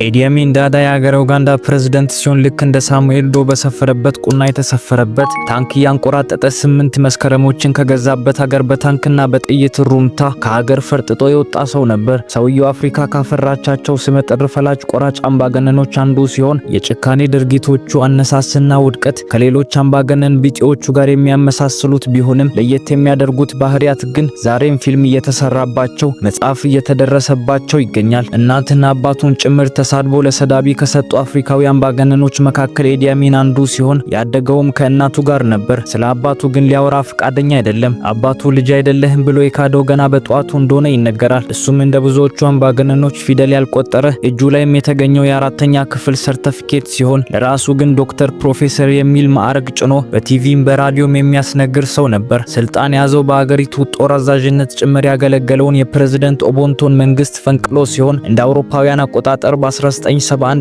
ኢዲ አሚን ዳዳ የሀገረ ኡጋንዳ ፕሬዝደንት ሲሆን፣ ልክ እንደ ሳሙኤል ዶ በሰፈረበት ቁና የተሰፈረበት፣ ታንክ እያንቆራጠጠ 8 መስከረሞችን ከገዛበት ሀገር በታንክና በጥይት ሩምታ ከሀገር ፈርጥጦ የወጣ ሰው ነበር። ሰውየው አፍሪካ ካፈራቻቸው ስመጥር ፈላጭ ቆራጭ አምባገነኖች አንዱ ሲሆን፣ የጭካኔ ድርጊቶቹ አነሳስና ውድቀት ከሌሎች አምባገነን ቢጤዎቹ ጋር የሚያመሳስሉት ቢሆንም፣ ለየት የሚያደርጉት ባህሪያት ግን ዛሬም ፊልም እየተሰራባቸው፣ መጽሐፍ እየተደረሰባቸው ይገኛል። እናትና አባቱን ጭምር ተሳድቦ ለሰዳቢ ከሰጡ አፍሪካዊ አምባገነኖች መካከል ኢዲ አሚን አንዱ ሲሆን፣ ያደገውም ከእናቱ ጋር ነበር። ስለ አባቱ ግን ሊያወራ ፈቃደኛ አይደለም። አባቱ ልጅ አይደለህም ብሎ የካደው ገና በጠዋቱ እንደሆነ ይነገራል። እሱም እንደ ብዙዎቹ አምባገነኖች ፊደል ያልቆጠረ፣ እጁ ላይም የተገኘው የአራተኛ ክፍል ሰርተፊኬት ሲሆን፣ ለራሱ ግን ዶክተር፣ ፕሮፌሰር የሚል ማዕረግ ጭኖ በቲቪም በራዲዮም የሚያስነግር ሰው ነበር። ስልጣን የያዘው በአገሪቱ ጦር አዛዥነት ጭምር ያገለገለውን የፕሬዝደንት ኦቦንቶን መንግስት ፈንቅሎ ሲሆን፣ እንደ አውሮፓውያን አቆጣጠር በ1971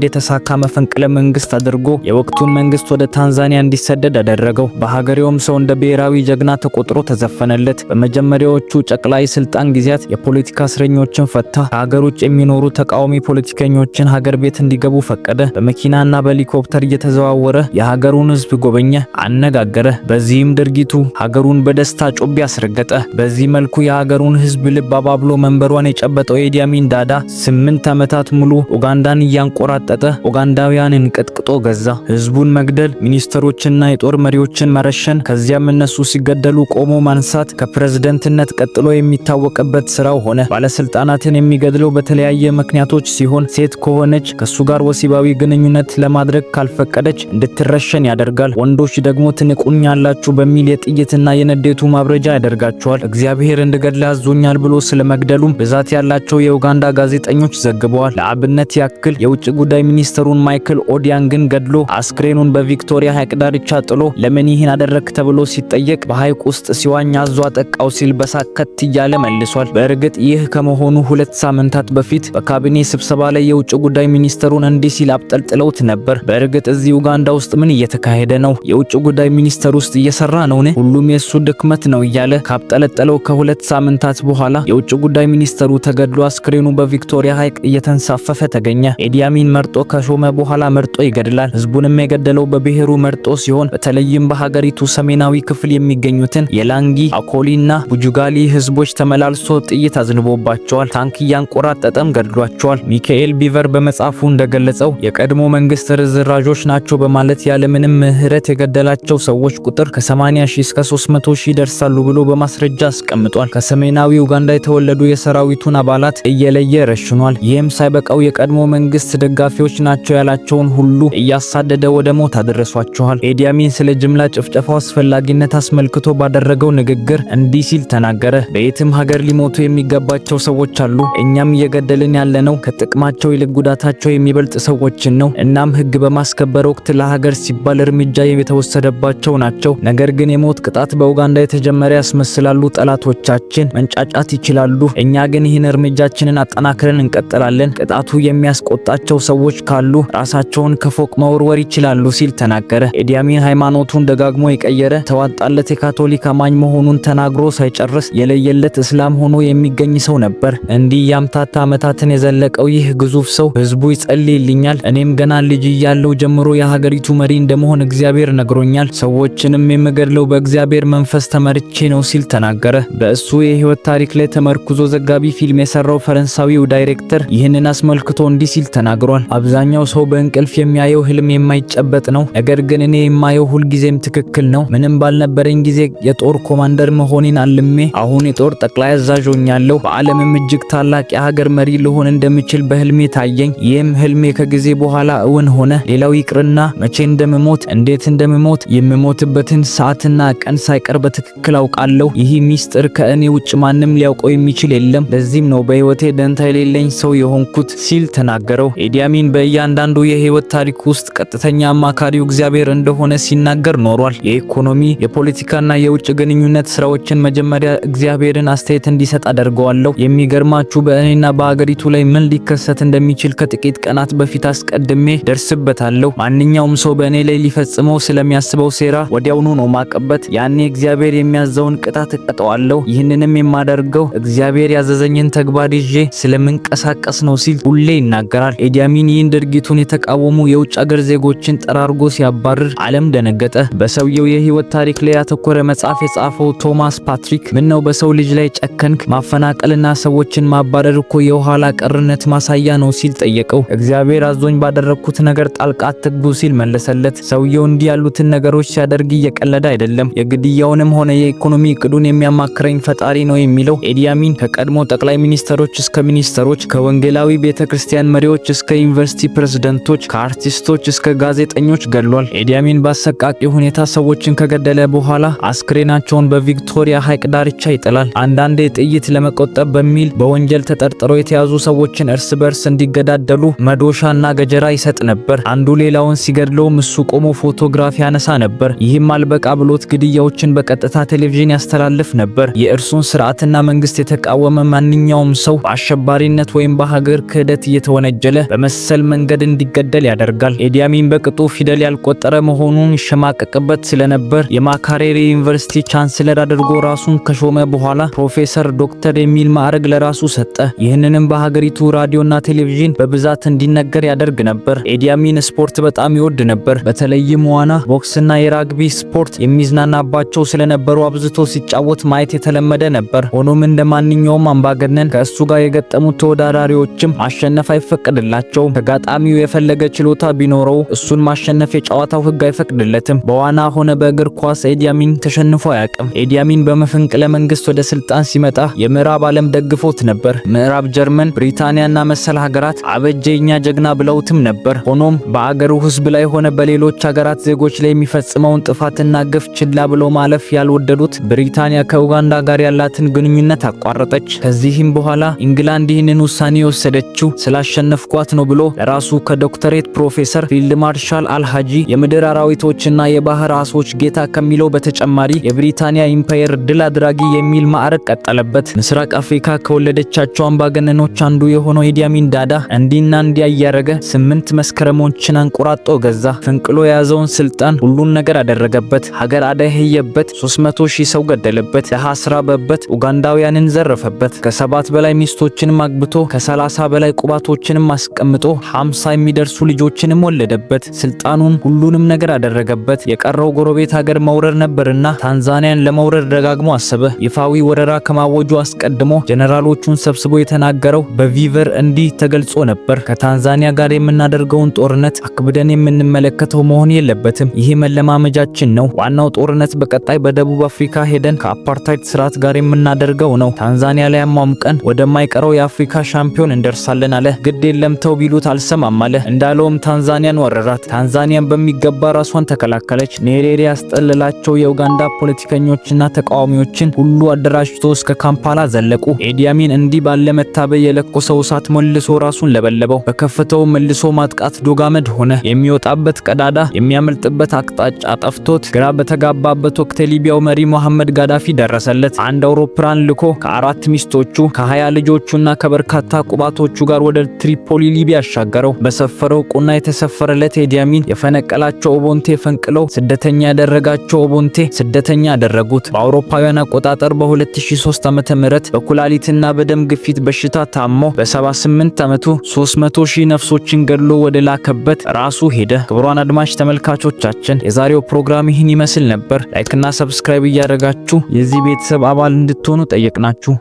የተሳካ መፈንቅለ መንግስት አድርጎ የወቅቱን መንግስት ወደ ታንዛኒያ እንዲሰደድ አደረገው። በሀገሬውም ሰው እንደ ብሔራዊ ጀግና ተቆጥሮ ተዘፈነለት። በመጀመሪያዎቹ ጨቅላ የስልጣን ጊዜያት የፖለቲካ እስረኞችን ፈታ። ከሀገር ውጭ የሚኖሩ ተቃዋሚ ፖለቲከኞችን ሀገር ቤት እንዲገቡ ፈቀደ። በመኪናና በሄሊኮፕተር እየተዘዋወረ የሀገሩን ህዝብ ጎበኘ፣ አነጋገረ። በዚህም ድርጊቱ ሀገሩን በደስታ ጮቤ አስረገጠ። በዚህ መልኩ የሀገሩን ህዝብ ልብ አባብሎ መንበሯን የጨበጠው ኢዲ አሚን ዳዳ 8 ዓመታት ሙሉ ኡጋንዳን እያንቆራጠጠ ኡጋንዳውያንን ቀጥቅጦ ገዛ። ህዝቡን መግደል፣ ሚኒስትሮችና የጦር መሪዎችን መረሸን፣ ከዚያም እነሱ ሲገደሉ ቆሞ ማንሳት ከፕሬዝደንትነት ቀጥሎ የሚታወቅበት ስራው ሆነ። ባለስልጣናትን የሚገድለው በተለያየ ምክንያቶች ሲሆን፣ ሴት ከሆነች ከሱ ጋር ወሲባዊ ግንኙነት ለማድረግ ካልፈቀደች እንድትረሸን ያደርጋል። ወንዶች ደግሞ ትንቁኛላችሁ በሚል የጥይትና የንዴቱ ማብረጃ ያደርጋቸዋል። እግዚአብሔር እንድገድል አዞኛል ብሎ ስለመግደሉም ብዛት ያላቸው የኡጋንዳ ጋዜጠኞች ዘግበዋል። ለአብነት ያክል የውጭ ጉዳይ ሚኒስትሩን ማይክል ኦዲያንግን ገድሎ አስክሬኑን በቪክቶሪያ ሐይቅ ዳርቻ ጥሎ ለምን ይህን አደረክ ተብሎ ሲጠየቅ በሐይቅ ውስጥ ሲዋኝ አዞ አጠቃው ሲል በሳቅ ከት እያለ መልሷል። በእርግጥ ይህ ከመሆኑ 2 ሳምንታት በፊት በካቢኔ ስብሰባ ላይ የውጭ ጉዳይ ሚኒስትሩን እንዲህ ሲል አብጠልጥለውት ነበር። በእርግጥ እዚህ ኡጋንዳ ውስጥ ምን እየተካሄደ ነው? የውጭ ጉዳይ ሚኒስተር ውስጥ እየሰራ ነውን? ሁሉም የሱ ድክመት ነው እያለ ካብጠለጠለው ከ2 ሳምንታት በኋላ የውጭ ጉዳይ ሚኒስተሩ ተገድሎ አስክሬኑ በቪክቶሪያ ሐይቅ እየተንሳፈፈ ተገኘ። ኢዲ አሚን መርጦ ከሾመ በኋላ መርጦ ይገድላል። ህዝቡንም የገደለው በብሔሩ መርጦ ሲሆን፣ በተለይም በሀገሪቱ ሰሜናዊ ክፍል የሚገኙትን የላንጊ፣ አኮሊና ቡጁጋሊ ህዝቦች ተመላልሶ ጥይት አዝንቦባቸዋል። ታንክ እያንቆራጠጠም ገድሏቸዋል። ሚካኤል ቢቨር በመጽሐፉ እንደገለጸው የቀድሞ መንግስት ርዝራዦች ናቸው በማለት ያለምንም ምህረት የገደላቸው ሰዎች ቁጥር ከ80 ሺህ እስከ 300 ሺህ ይደርሳሉ ብሎ በማስረጃ አስቀምጧል። ከሰሜናዊ ኡጋንዳ የተወለዱ የሰራዊቱን አባላት እየለየ ረሽኗል። ይህም ሳይበቃው የቀድሞ መንግስት ደጋፊዎች ናቸው ያላቸውን ሁሉ እያሳደደ ወደ ሞት አደረሷቸዋል። ኢዲ አሚን ስለ ጅምላ ጭፍጨፋው አስፈላጊነት አስመልክቶ ባደረገው ንግግር እንዲህ ሲል ተናገረ። በየትም ሀገር ሊሞቱ የሚገባቸው ሰዎች አሉ። እኛም እየገደልን ያለነው ከጥቅማቸው ይልቅ ጉዳታቸው የሚበልጥ ሰዎችን ነው። እናም ህግ በማስከበር ወቅት ለሀገር ሲባል እርምጃ የተወሰደባቸው ናቸው። ነገር ግን የሞት ቅጣት በኡጋንዳ የተጀመረ ያስመስላሉ። ጠላቶቻችን መንጫጫት ይችላሉ። እኛ ግን ይህን እርምጃችንን አጠናክረን እንቀጥላለን። ቅጣቱ የሚያስቆጣቸው ሰዎች ካሉ ራሳቸውን ከፎቅ መወርወር ይችላሉ ሲል ተናገረ። ኢዲ አሚን ሃይማኖቱን ደጋግሞ የቀየረ፣ ተዋጣለት የካቶሊክ አማኝ መሆኑን ተናግሮ ሳይጨርስ የለየለት እስላም ሆኖ የሚገኝ ሰው ነበር። እንዲህ ያምታታ ዓመታትን የዘለቀው ይህ ግዙፍ ሰው ህዝቡ ይጸልይልኛል፣ እኔም ገና ልጅ እያለሁ ጀምሮ የሀገሪቱ መሪ እንደመሆን እግዚአብሔር ነግሮኛል፣ ሰዎችንም የምገድለው በእግዚአብሔር መንፈስ ተመርቼ ነው ሲል ተናገረ። በእሱ የህይወት ታሪክ ላይ ተመርኩዞ ዘጋቢ ፊልም የሰራው ፈረንሳዊው ዳይሬክተር ይህንን አስመልክቶ እንዲህ ሲል ተናግሯል። አብዛኛው ሰው በእንቅልፍ የሚያየው ህልም የማይጨበጥ ነው። ነገር ግን እኔ የማየው ሁልጊዜም ትክክል ነው። ምንም ባልነበረኝ ጊዜ የጦር ኮማንደር መሆኔን አልሜ አሁን የጦር ጠቅላይ አዛዥ ሆኛለሁ። በዓለምም እጅግ ታላቅ የሀገር መሪ ልሆን እንደምችል በህልሜ ታየኝ። ይህም ህልሜ ከጊዜ በኋላ እውን ሆነ። ሌላው ይቅርና መቼ እንደምሞት፣ እንዴት እንደምሞት፣ የምሞትበትን ሰዓትና ቀን ሳይቀር በትክክል አውቃለሁ። ይህ ሚስጥር ከእኔ ውጭ ማንም ሊያውቀው የሚችል የለም። ለዚህም ነው በህይወቴ ደንታ የሌለኝ ሰው የሆንኩት ሲል ተናገረው። ኢዲ አሚን በእያንዳንዱ የህይወት ታሪክ ውስጥ ቀጥተኛ አማካሪው እግዚአብሔር እንደሆነ ሲናገር ኖሯል። የኢኮኖሚ፣ የፖለቲካና የውጭ ግንኙነት ስራዎችን መጀመሪያ እግዚአብሔርን አስተያየት እንዲሰጥ አደርገዋለሁ። የሚገርማችሁ በእኔና በሀገሪቱ ላይ ምን ሊከሰት እንደሚችል ከጥቂት ቀናት በፊት አስቀድሜ ደርስበታለሁ። ማንኛውም ሰው በእኔ ላይ ሊፈጽመው ስለሚያስበው ሴራ ወዲያውኑ ነው ማቀበት። ያኔ እግዚአብሔር የሚያዘውን ቅጣት እቀጠዋለሁ። ይህንንም የማደርገው እግዚአብሔር ያዘዘኝን ተግባር ይዤ ስለምንቀሳቀስ ነው ሲል ሁሌ ይናገራል። ይናገራል። ኤዲ አሚን ይህን ድርጊቱን የተቃወሙ የውጭ አገር ዜጎችን ጠራርጎ ሲያባርር ዓለም ደነገጠ። በሰውየው የህይወት ታሪክ ላይ ያተኮረ መጽሐፍ የጻፈው ቶማስ ፓትሪክ "ምነው በሰው ልጅ ላይ ጨከንክ? ማፈናቀልና ሰዎችን ማባረር እኮ የኋላ ቀርነት ማሳያ ነው" ሲል ጠየቀው። "እግዚአብሔር አዞኝ ባደረግኩት ነገር ጣልቃ አትግቡ" ሲል መለሰለት። ሰውየው እንዲህ ያሉትን ነገሮች ሲያደርግ እየቀለደ አይደለም። የግድያውንም ሆነ የኢኮኖሚ እቅዱን የሚያማክረኝ ፈጣሪ ነው የሚለው ኤዲ አሚን ከቀድሞ ጠቅላይ ሚኒስተሮች እስከ ሚኒስተሮች፣ ከወንጌላዊ ቤተክርስቲያን መሪዎች እስከ ዩኒቨርሲቲ ፕሬዝደንቶች፣ ከአርቲስቶች እስከ ጋዜጠኞች ገድሏል። ኤዲ አሚን በአሰቃቂ ሁኔታ ሰዎችን ከገደለ በኋላ አስክሬናቸውን በቪክቶሪያ ሐይቅ ዳርቻ ይጥላል። አንዳንዴ ጥይት ለመቆጠብ በሚል በወንጀል ተጠርጥረው የተያዙ ሰዎችን እርስ በርስ እንዲገዳደሉ መዶሻና ገጀራ ይሰጥ ነበር። አንዱ ሌላውን ሲገድለውም እሱ ቆሞ ፎቶግራፍ ያነሳ ነበር። ይህም አልበቃ ብሎት ግድያዎችን በቀጥታ ቴሌቪዥን ያስተላልፍ ነበር። የእርሱን ስርዓትና መንግስት የተቃወመ ማንኛውም ሰው በአሸባሪነት ወይም በሀገር ክህደት እየተወነጀለ በመሰል መንገድ እንዲገደል ያደርጋል። ኤዲ አሚን በቅጡ ፊደል ያልቆጠረ መሆኑን ይሸማቀቅበት ስለነበር የማካሬሬ ዩኒቨርሲቲ ቻንስለር አድርጎ ራሱን ከሾመ በኋላ ፕሮፌሰር፣ ዶክተር የሚል ማዕረግ ለራሱ ሰጠ። ይህንንም በሀገሪቱ ራዲዮና ቴሌቪዥን በብዛት እንዲነገር ያደርግ ነበር። ኤዲ አሚን ስፖርት በጣም ይወድ ነበር። በተለይም ዋና፣ ቦክስና የራግቢ ስፖርት የሚዝናናባቸው ስለነበሩ አብዝቶ ሲጫወት ማየት የተለመደ ነበር። ሆኖም እንደ ማንኛውም አምባገነን ከእሱ ጋር የገጠሙት ተወዳዳሪዎችም ማሸነፍ አይፈቀድላቸውም። ተጋጣሚው የፈለገ ችሎታ ቢኖረው እሱን ማሸነፍ የጨዋታው ሕግ አይፈቅድለትም። በዋና ሆነ በእግር ኳስ ኤዲ አሚን ተሸንፎ አያውቅም። ኤዲ አሚን በመፈንቅለ መንግስት ወደ ስልጣን ሲመጣ የምዕራብ ዓለም ደግፎት ነበር። ምዕራብ ጀርመን፣ ብሪታንያና መሰል ሀገራት አበጀ የኛ ጀግና ብለውትም ነበር። ሆኖም በአገሩ ሕዝብ ላይ ሆነ በሌሎች ሀገራት ዜጎች ላይ የሚፈጽመውን ጥፋትና ግፍ ችላ ብሎ ማለፍ ያልወደዱት ብሪታንያ ከኡጋንዳ ጋር ያላትን ግንኙነት አቋረጠች። ከዚህም በኋላ ኢንግላንድ ይህንን ውሳኔ የወሰደችው ስላሸነፍኳት ነው ብሎ ለራሱ ከዶክተሬት ፕሮፌሰር፣ ፊልድ ማርሻል፣ አልሃጂ፣ የምድር አራዊቶችና የባህር አሶች ጌታ ከሚለው በተጨማሪ የብሪታንያ ኢምፓየር ድል አድራጊ የሚል ማዕረግ ቀጠለበት። ምስራቅ አፍሪካ ከወለደቻቸው አምባገነኖች አንዱ የሆነው ኤዲ አሚን ዳዳ እንዲና እንዲያ እያረገ 8 መስከረሞችን አንቆራጦ ገዛ። ፈንቅሎ የያዘውን ስልጣን ሁሉን ነገር አደረገበት። ሀገር አደህየበት። 300 ሺህ ሰው ገደለበት። ደሃ አስራበበት። ኡጋንዳውያንን ዘረፈበት። ከ7 በላይ ሚስቶችንም አግብቶ፣ ከ30 በላይ ቁባቶችንም አስቀምጦ፣ 50 የሚደርሱ ልጆችንም ወለደበት። ስልጣኑን ሁሉንም ነገር አደረገበት። የቀረው ጎረቤት ሀገር መውረር ነበርና ታንዛኒያን ለመውረር ደጋግሞ አሰበ። ይፋዊ ወረራ ከማወጁ አስቀድሞ ጀነራሎቹን ሰብስቦ የተናገረው በቪቨር እንዲህ ተገልጾ ነበር። "ከታንዛኒያ ጋር የምናደርገውን ጦርነት አክብደን የምንመለከተው መሆን የለበትም። ይህ መለማመጃችን ነው። ዋናው ጦርነት በቀጣይ በደቡብ አፍሪካ ሄደን ከአፓርታይድ ስርዓት ጋር የምናደርገው ነው። ታንዛኒያ ላይ አሟሙቀን ወደማይቀረው የአፍሪካ ሻምፒዮን እንደርሳለን" አለ። ግድ የለም ተው ቢሉት አልሰማም አለ። እንዳለውም ታንዛኒያን ወረራት። ታንዛኒያን በሚገባ ራሷን ተከላከለች። ኔሬሬ ያስጠለላቸው የኡጋንዳ ፖለቲከኞችና ተቃዋሚዎችን ሁሉ አደራጅቶ እስከ ካምፓላ ዘለቁ። ኤዲ አሚን እንዲህ ባለ መታበይ የለኮሰው እሳት መልሶ ራሱን ለበለበው። በከፈተው መልሶ ማጥቃት ዶግ አመድ ሆነ። የሚወጣበት ቀዳዳ፣ የሚያመልጥበት አቅጣጫ ጠፍቶት ግራ በተጋባበት ወቅት የሊቢያው መሪ መሐመድ ጋዳፊ ደረሰለት። አንድ አውሮፕላን ልኮ ከአራት ሚስቶቹ፣ ከ20 ልጆቹና ከበርካታ ቁባቶቹ ጋር ወደ ትሪፖሊ ሊቢያ አሻገረው። በሰፈረው ቁና የተሰፈረለት ኤዲ አሚን የፈነቀላቸው ኦቦንቴ ፈንቅለው ስደተኛ ያደረጋቸው ኦቦንቴ ስደተኛ ያደረጉት። በአውሮፓውያን አቆጣጠር በ2003 ዓመተ ምህረት በኩላሊትና በደም ግፊት በሽታ ታሞ በ78 ዓመቱ 300 ሺህ ነፍሶችን ገድሎ ወደ ላከበት ራሱ ሄደ። ክቡራን አድማጭ ተመልካቾቻችን፣ የዛሬው ፕሮግራም ይህን ይመስል ነበር። Like ና subscribe እያደረጋችሁ የዚህ ቤተሰብ አባል እንድትሆኑ ጠየቅናችሁ።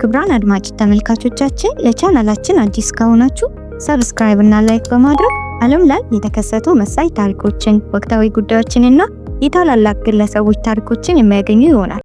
ክቡራን አድማጭ ተመልካቾቻችን፣ ለቻናላችን አዲስ ከሆናችሁ subscribe እና like በማድረግ ዓለም ላይ የተከሰቱ መሳጭ ታሪኮችን፣ ወቅታዊ ጉዳዮችንና የታላላቅ ግለሰቦች ታሪኮችን የሚያገኙ ይሆናል።